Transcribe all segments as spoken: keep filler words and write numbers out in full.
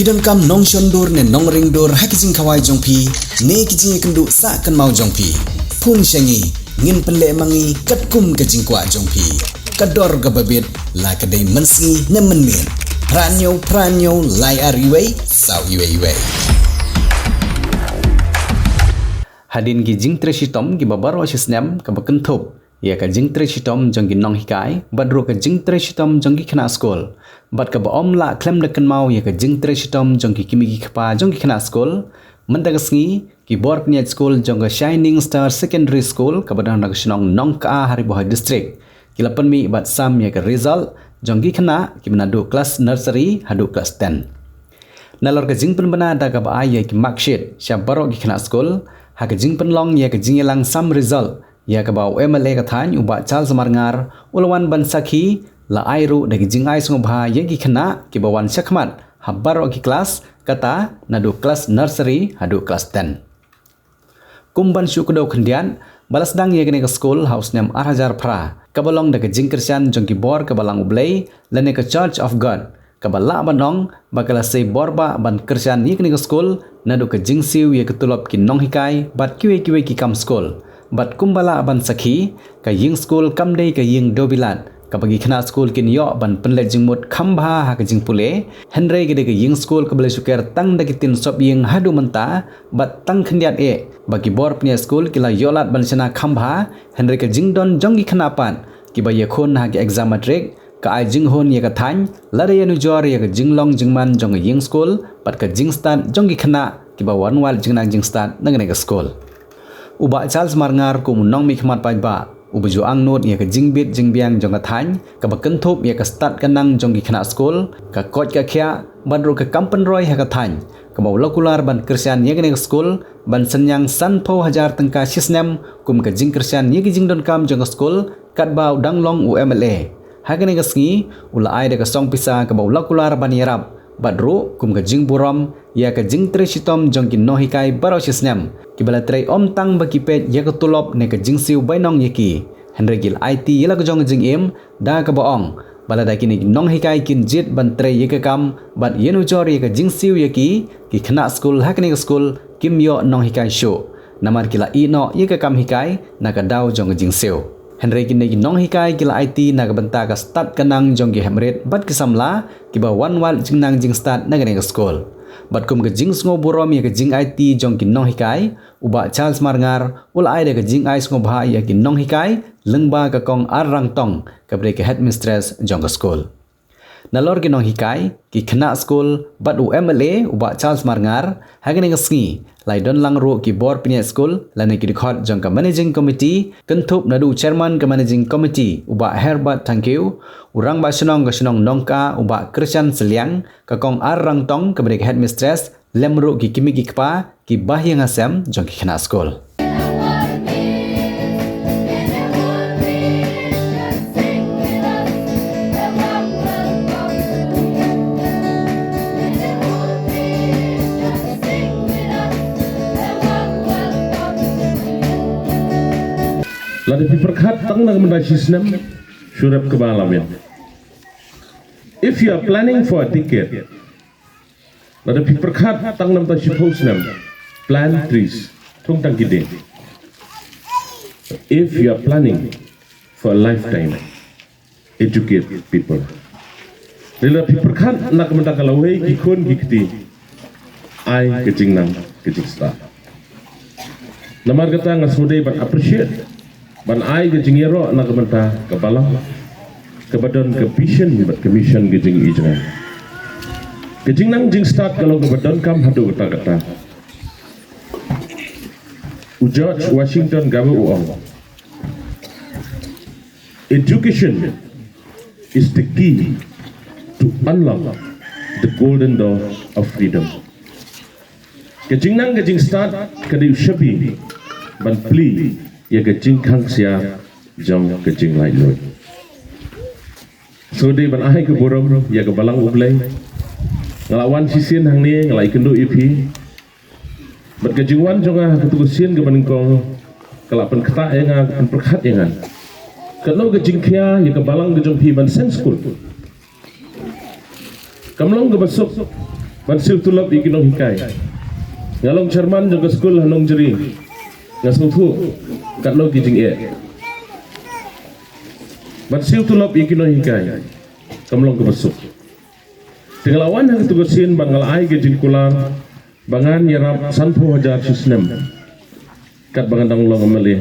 Phi donkam nongshon dur ne nongring dur ha ki jingkhawai jong phi ne ki jingïakynduh sah kynmaw jong phi? Phone sha ngi, ngin pynleh ma ngi katkum ka jingkwah jong phi. Ka dor kaba bit, la ka dei mynsngi ne mynmiet. Phra hynñiew phra hynñiew lai ar wei saw wei wei. Hadien ki jingtrei shitom kiba baroh shi snem, kaba kynthup ïa ka jingtrei shitom jong ki nonghikai bad ruh ka jingtrei shitom jong ki khynnah skul, bad kaba ym lah khlem da kynmaw ïa ka jingtrei shitom jong ki kmie ki kpa jong ki khynnah skul, mynta ka sngi ki bor pynïaid skul jong ka Shining Star Secondary School kaba don ha ka shnong Nongkha ha Ri Bhoi District ki la pynmih bad sam ïa ka result jong ki khynnah kiba naduh klas nursery haduh klas ten. Nalor ka jingpynbna da kaba ai ïa ki marksheet sha baroh ki khynnah skul, ha ka jingpynlong ïa ka jingïalang sam result ïa kaba u M L A ka thaiñ u Bah Charles Marngar u la wan ban sakhi, la ai ruh da ki jingai sngewbha ïa ki khynnah kiba wan shakhmat ha baroh ki klas, kata naduh klas nursery haduh klas ten. Kum ban shu kdew khyndiat, ba la sdang ïa kane ka skul ha u snem ar hajar phra, kaba long da ka jingkyrshan jong ki bor kaba lang U Blei lane ka Church of God, kaba lah ban ong ba ka la sei bor bah ban kyrshan ïa kane ka skul naduh ka jingsiew ïa ka tulop ki nonghikai bad kiwei kiwei ki kam skul. Bad kumba lah ban sakhi, ka ïing skul kam dei ka ïing dewbilat kaba ki khynnah skul kin ïoh ban pynleit jingmut kham bha ha ka jingpule, hynrei ka dei ka ïing skul kaba la shu ker tang da ki tin sop ïing haduh mynta, bad tang khyndiat eh ba ki bor pynïaid skul ki la ïoh lad ban shna kham bha, hynrei ka jingdon jong ki khynnah pat kiba ïakhun ha ki exam matric ka ai jinghun ïa ka thaiñ, lada ïanujor ïa ka jinglong jingman jong ka ïing skul bad ka jingstad jong ki khynnah kiba wan wad jingnang jingstad na kane ka skul. U Bah Charles Marngar kum u nongmihkhmat paidbah uba ju angnud ïa ka jingbit jingbiang jong ka thaiñ, kaba kynthup ïa ka stad ka nang jong ki khynnah skul, ka koit ka khiah bad ruh ka kam pynroi ha ka thaiñ, kaba u la kular ban kyrshan ïa kane ka skul ban synñiang sanphew hajar tyngka shi snem kum ka jingkyrshan ïa ki jingdonkam jong ka skul, katba u dang long u M L A. Ha kane ka sngi u la ai da ka song pisa kaba u la kular ban ïarap bad ruh kum ka jingburom ïa ka jingtrei shitom jong ki nonghikai baroh shi snem, kiba la trei ym tang ba ki peit ïa ka tulop ne ka jingsiew bainong ïa ki, hynrei ki la aiti ïa la ka jong ka jingim da kaba ong ba lada kine ki nonghikai kin jied ban trei ïa ka kam bad ïanujor ïa ka jingsiew ïa ki, ki khynnah skul ha kane ka skul kim ïoh nonghikai shuh, namar ki la ïeh noh ïa ka kam hikai na ka daw jong ka jingsiew. Hynrei kine ki nonghikai ki la aiti na ka bynta ka stad ka nang jong ki hepmrit bad ki samla kiba wan wad jingnang jingstad na kane ka skul. Bad kum ka jingsngew burom ïa ka jingaiti jong ki nonghikai, u Bah Charles Marngar u la ai da ka jingai sngewbha ïa ki nonghikai lyngba ka Kong R. Rangtong, kaba dei ka headmistress jong ka skul. Nalor ki nonghikai, ki khynnah skul bad u M L A u Bah Charles Marngar, ha kane ka sngi la ïadon lang ruh ki bor pynïaid skul lane ki dkhot jong ka Managing Committee, kynthup naduh u Chairman ka Managing Committee u Bah Herbert Thangkhiew, u Rangbah Shnong ka shnong Nongkha u Bah Krishan Sylliang, ka Kong R. Rangtong kaba dei ka headmistress, lem ruh ki kmie ki kpa, ki bahaïing hasem jong ki khynnah skul. Lada phi pyrkhat tang na ka bynta shi snem, shu rep kaba la miet. If you are planning for a decade, lada phi pyrkhat tang na ka bynta shiphew snem, plant trees, thung tang ki dieng. If you are planning for a lifetime, educate people. Lada phi pyrkhat na ka bynta ka lawei ki khun ki kti, ai ka jingnang ka jingstad. Namar kata nga sngewdei ban appreciate, ban ai ka jingïaroh na ka bynta ka balang kaba don ka vision bad ka mission ka jingïohi jong nga. Ka jingnang jingstad ka long kaba donkam haduh katta katta. U George Washington Garvey u ong, education is the key to unlock the golden door of freedom. Ka jingnang ka jingstad ka dei u shabi ban plie ïa ka jingkhang ksiar jong ka jinglaitluid. Sngewdei ban ai ka burom ïa ka balang U Blei. Nga la wan shisien hangne, nga la ïakynduh ïa phi. Bad ka jingwan jong nga ha katu ka sien kaba nyngkong ka la pynktah ïa nga, ka pynpyrkhat ïa nga. Katno ka jingkhia ïa ka balang ka jong phi ban seng skul. Kam long kaba suk Ban siew tulop ïa ki nonghikai. Nga long chairman jong ka skul ha Nongjri. Nga sngewthuh katno ki jingeh. Ban siew tulop ïa ki nonghikai kam long kaba suk. Te nga la wan ha katu ka sien bad nga la ai ka jingkular ba ngan ïarap sanphew hajar shi snem. Katba ngan dang long M L A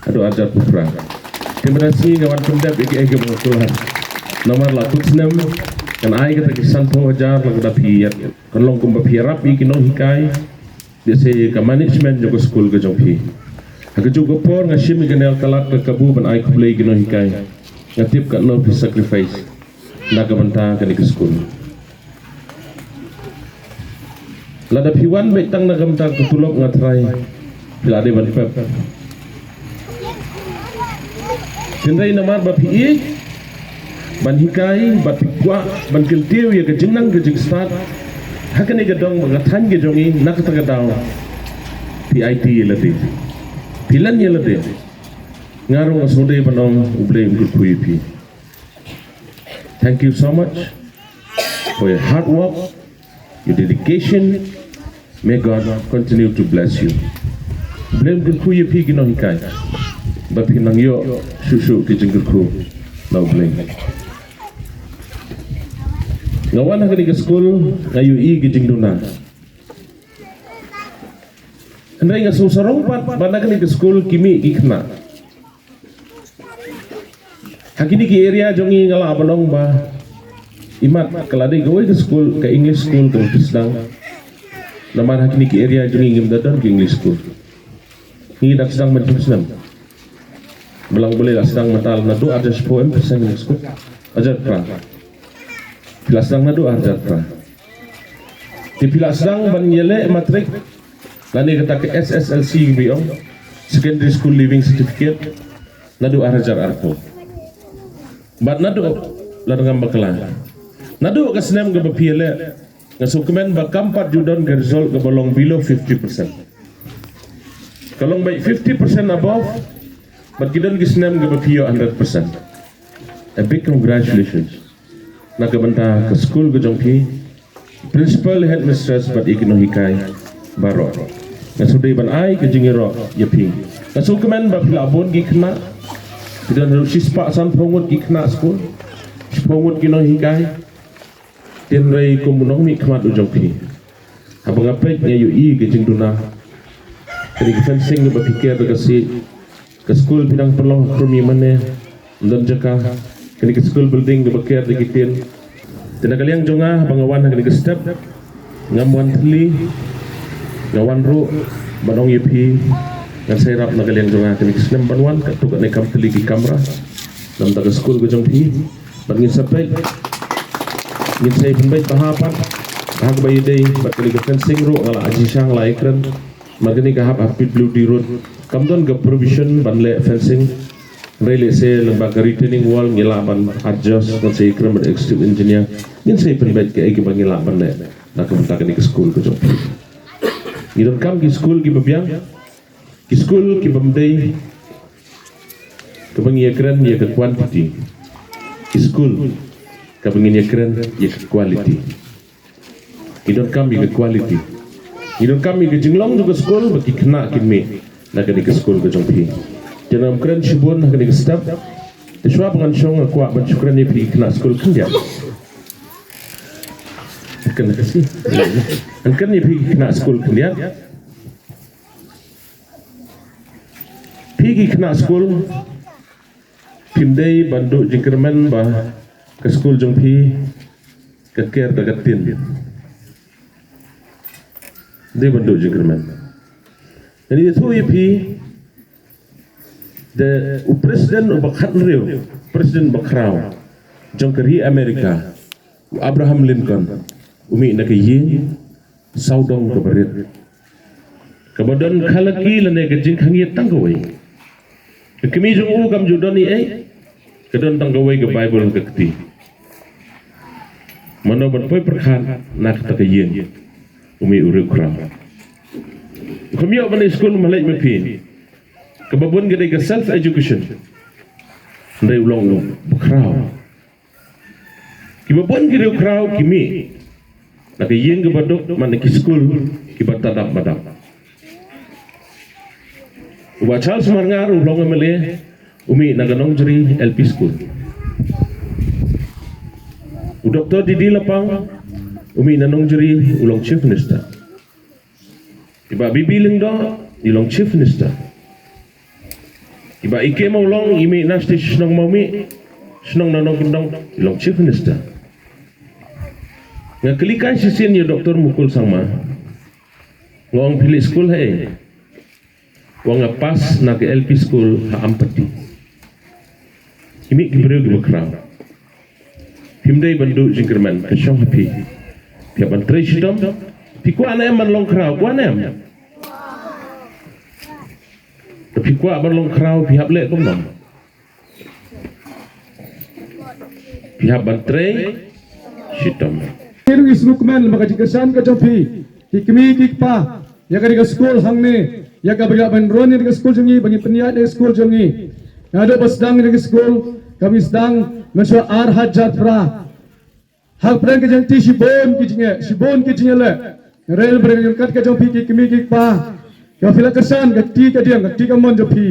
haduh arhajar arphew phra. Te mynta shi nga wan pyndep ïa kiei kiba nga kular. Namar la kut snem ngan ai kata ki sanphew hajar, la ka da phi ïarap, kan long kumba phi ïarap ïa ki nonghikai. Dei se ka management jong ka skul ka jong phi. Ha kajuh ka por nga shim ïa ka nalkhalat ka kabu ban ai khublei ïa ki nonghikai. Nga tip katno phi sacrifice na ka bynta kane ka skul. Lada phi wan beit tang na ka bynta ka tulop nga tharai phi la dei ban pep. Hynrei namar ba phi ïeit ban hikai, ba phi kwah ban kyntiew ïa ka jingnang ka jingstad ha kane ka dong bad ka thaiñ ka jong ngi, na kata ka daw phi aiti ïa lade, phi len ïa lade. Nga ruh nga sngewdei ban ong U Blei un kyrkhu ïa phi. Thank you so much for your hard work, your dedication. May God continue to bless you. U Blei un kyrkhu ïa phi ki nonghikai ba phi nang ïoh shuh shuh ki jingkyrkhu na U Blei. Nga wan ha kane ka skul nga ïohi ki jingduna. Hynrei nga sngewsarong pat ba na kane ka skul ki mih ki khynnah. Ha kine ki area jong ngi nga lah ban ong ba imat ka la dei kawei ka skul, ka English school kaba phi sdang. Namar ha kine ki area jong ngi ngim da don ki English school. Ngi dang sdang mynta snem. Ba lang balei la sdang mynta, naduh arhajar shiphew em phi sdang English school? Arhajar phra. Phi la sdang naduh arhajar phra. Te phi la sdang ban ïaleh matrik lane kata ka S S L C kaba ong, Secondary School Leaving Certificate, naduh arhajar arphew. Bad naduh, lada ngam bakla, naduh ka snem kaba phi ïaleh, nga sngewkmen ba kam pat ju don ka result kaba long below fifty percent. Ka long beit fifty percent above, bad ki don ki snem kaba phi ïoh hundred percent. A big congratulations na ka bynta ka skul ka jong phi, principal, headmistress bad ïa ki nonghikai baroh. Nga sngewdei ban ai ka jingïaroh ïa phi. Nga sngewkmen ba phi la bun ki khynnah. Phi don haduh shispah sanphew ngut ki khynnah skul, shiphew ngut ki nonghikai. Hynrei kum u nongmihkhmat u jong phi, haba nga peit nga ïohi ka jingduna. Kane ka fencing kaba phi ker da ka siej, ka skul phi dang pynlong ha khrum ïa mane, ym don jaka. Kane ka skul building kaba ker da ki tin. Te na ka liang jong nga, haba nga wan ha kane ka step, ngam wan thylli, nga wan ruh ban ong ïa phi, ngan sa ïarap na ka liang jong nga kane ka snem ban wan, katto katne kam thylli ki kamra na bynta ka skul ka jong phi. Bad ngin sa peit, ngin sa pynbeit bha pat ha kaba ïadei bad kane ka fencing ruh, nga la jingshisha nga la ïakren. Namar kane ka hap ha P W D road, kam don ka provision ban leh fencing. Hynrei lehse lyngba ka retaining wall ngi lah ban adjust, ngan sa ïakren bad executive engineer, ngin sa pynbeit kaei kaba ngi lah ban leh na ka bynta kane ka skul ka jong phi. Ngi donkam ki skul kiba biang, ki skul kibym dei kaba ngi ïakren ïa ka quantity, ki skul kaba ngin ïakren ïa ka quality. Ngi donkam ïa ka quality, ngi donkam ïa ka jinglong jong ka skul ba ki khynnah kin mih na kane ka skul ka jong phi. Te ngam kren shibun ha kane ka step. Te shuwa ba ngan shong nga kwah ban shu kren ïa phi ki khynnah skul khyndiat. Kren ka si. Ngan kren ïa phi ki khynnah skul khyndiat. Phi ki khynnah skul, phim dei ban duh jingkyrmen ba ka skul jong phi ka ker da ka tin. Dei ban duh jingkyrmen. Ngan ïathuh ïa phi, da u president uba khathynriew, president uba khraw jong ka ri America, u Abraham Lincoln, u mih na ka ïing sawdong kaba rit, kaba don khalaki lane ka jingkhang ïit tang kawei. Ka kmie jong u kam ju don ei ei, ka don tang kawei ka Baibl ha ka kti. Mano ban poi pyrkhat na kata ka ïing? U mih u riewkhraw. U kham ïoh ban leit skul, ma leit ma phi. Kaba bun ka dei ka self education. Hynrei u long u bakhraw. Kiba bun ki riewkhraw ki mih Na ka ïing kaba duk, man na ki skul kiba tadap badap. U Bah Charles Marngar u long M L A, u mih na ka Nongjri L P School. U Doktor D D Lapang u mih na Nongjri, u long Chief Minister. I Bah B B Lyngdoh i long Chief Minister. I Bah E K Mawlong i mih na shnong Mawmih, shnong na Nongkyndong, i long Chief Minister. Nga kylli kai shisien ïa u Doktor Mukul Sangma. Nga ong, phi leh skul haei? Nga ong, nga pass na ka L P school ha Ampati. I mih ki briew kiba khraw. Phim dei ban duh jingkyrmen, ka shong ha phi. Phi hap ban trei shitom. Phi kwah ne em ban long khraw, kwah ne em? Te phi kwah ban long khraw, phi hap leh kumno? Phi hap ban trei shitom. Ngi ruh ngi sngewkmen ba ka jingkyrshan ka jong phi, ki kmie ki kpa, ïa kane ka skul hangne, ïa kaba ngi lah ban run ïa kane ka skul jong ngi, ba ngi pynïaid ïa ka skul jong ngi. Naduh ba sdang ïa kane ka skul, kaba ngi sdang mynshuwa ar hajar phra. Hapdeng ka jingïaid shibun ki jingeh, shibun ki jingeh leh. Hynrei ba ryngkat ka jong phi ki kmie ki kpa, ka phi la kyrshan ka kti ka diang, ka kti ka mon jong phi.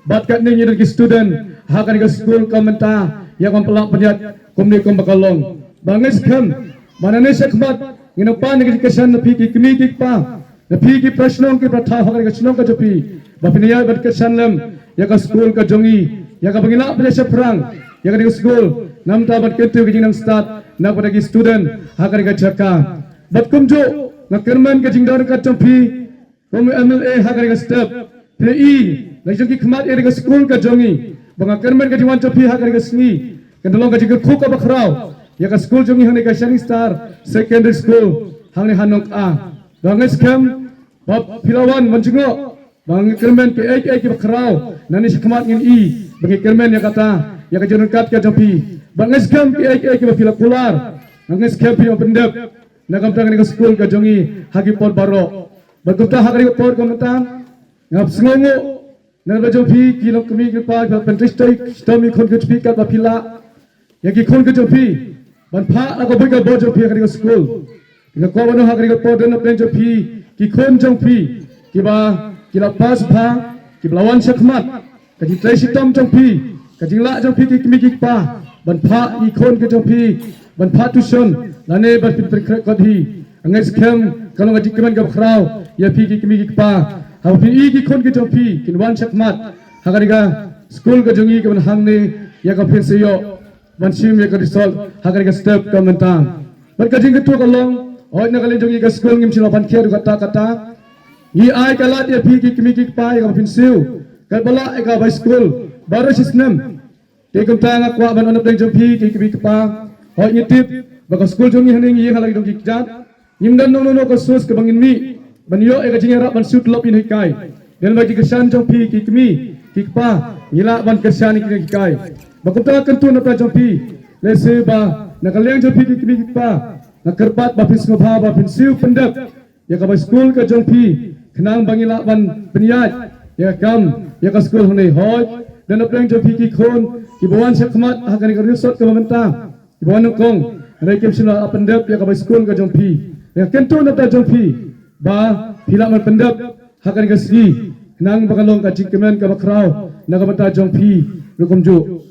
Bad katne ngi don ki student ha kane ka skul ka mynta, ïa kaba pynlah pynïaid kumne kumba ka long. Ba ngi skhem ba nangne shakhmat ngin ïa pan ïa ka jingkyrshan na phi ki kmie ki kpa, na phi ki para shnong ki para thaw ha kane ka shnong ka jong phi, ba phin ïai ban kyrshan lem ïa ka skul ka jong ngi, ïa kaba ngi lah ban ïa shaphrang ïa kane ka skul, namar ban kyntu ka jingnang stad na ka bynta ki student ha kane ka jaka. Bad kumjuh nga kyrmen ka jingdon ryngkat jong phi, kum u M L A ha kane ka step, phi i la jong ki khmat ïa kane ka skul ka jong ngi. Ba nga kyrmen ka jingwan jong phi ha kane ka sngi, kan da long ka jingkyrkhu kaba khraw ïa ka skul jong ngi hangne, ka Shining Star Secondary School hangne ha Nongkyndong. Ba nga skhem ba phi la wan ban jngoh, ba nga kyrmen kiei kiei kiba khraw nangne shakhmat ngin i, ba nga kyrmen ïa kata, ïa ka jingryngkat ka jong phi. Ba nga skhem kiei kiei kiba phi la kular, nga skhem phi ïa pyndep na ka bynta kane ka skul ka jong ngi ha ki por baroh. Bad kumta ha kane ka por ka mynta, nga sngewnguh na ka bynta jong phi ki long kmie ki kpa, kiba pyntrei shitom ïa ki khun ki jong phi katba phi lah ïa ki khun ki jong phi ban phah na ka bor ka bor jong phi ha kane ka skul. Nga kwah ban ong ha kane ka por, don na pdeng jong phi ki khun jong phi kiba ki la pass bha, kiba la wan shakhmat. Ka jingtrei shitom jong phi, ka jinglah jong phi ki kmie ki kpa ban phah ïa ki khun ki jong phi ban phah tuition lane ban pynpynkhreh kot hi, nga skhem ka long ka jingkmen kaba khraw ïa phi ki kmie ki kpa. Haba phi i ki khun ki jong phi kin wan shakhmat ha kane ka skul ka jong ngi, ka ban hangne ïa ka phin sa ïoh ban shim ïa ka result ha kane ka step ka mynta. Bad ka jingkyntu ka long, hooid, na ka liang jong ngi ka skul ngim shym la pan khia ruh katta katta. Ngi ai ka lad ïa phi ki kmie ki kpa ïa kaba phin siew katba lah ïa ka bai skul baroh shi snem. Te kumta nga kwah ban ong na pdeng jong phi ki kmie ki kpa, hooid, ngi tip ba ka skul jong ngi hangne ngi ïeng ha la ki dong ki kjat. Ngim don nongno nongno ka source kaba ngin mih ban ïoh ïa ka jingïarap ban siew tulop ïa ki nonghikai. Don ba ki kyrshan jong phi ki kmie ki kpa, ngi lah ban kyrshan ïa ki nonghikai. Ba kumta nga kyntu na pdeng jong phi, lehse ba na ka liang jong phi ki kmie ki kpa, nga kyrpad ba phin sngewbha ba phin siew pyndep ïa ka bai skul ka jong phi, khnang ba ngi lah ban pynïaid ïa ka kam ïa ka skul hangne. Hooid, don na pdeng jong phi ki khun kiba wan shakhmat ha kane ka result kaba mynta, kiba wan nyngkong, hynrei kim shym la pyndep ïa ka bai skul ka jong phi. Nga kyntu na pdeng jong phi ba phi lah ban pyndep ha kane ka sngi, khnang ba kan long ka jingkmen kaba khraw na ka bynta jong phi ruh kumjuh.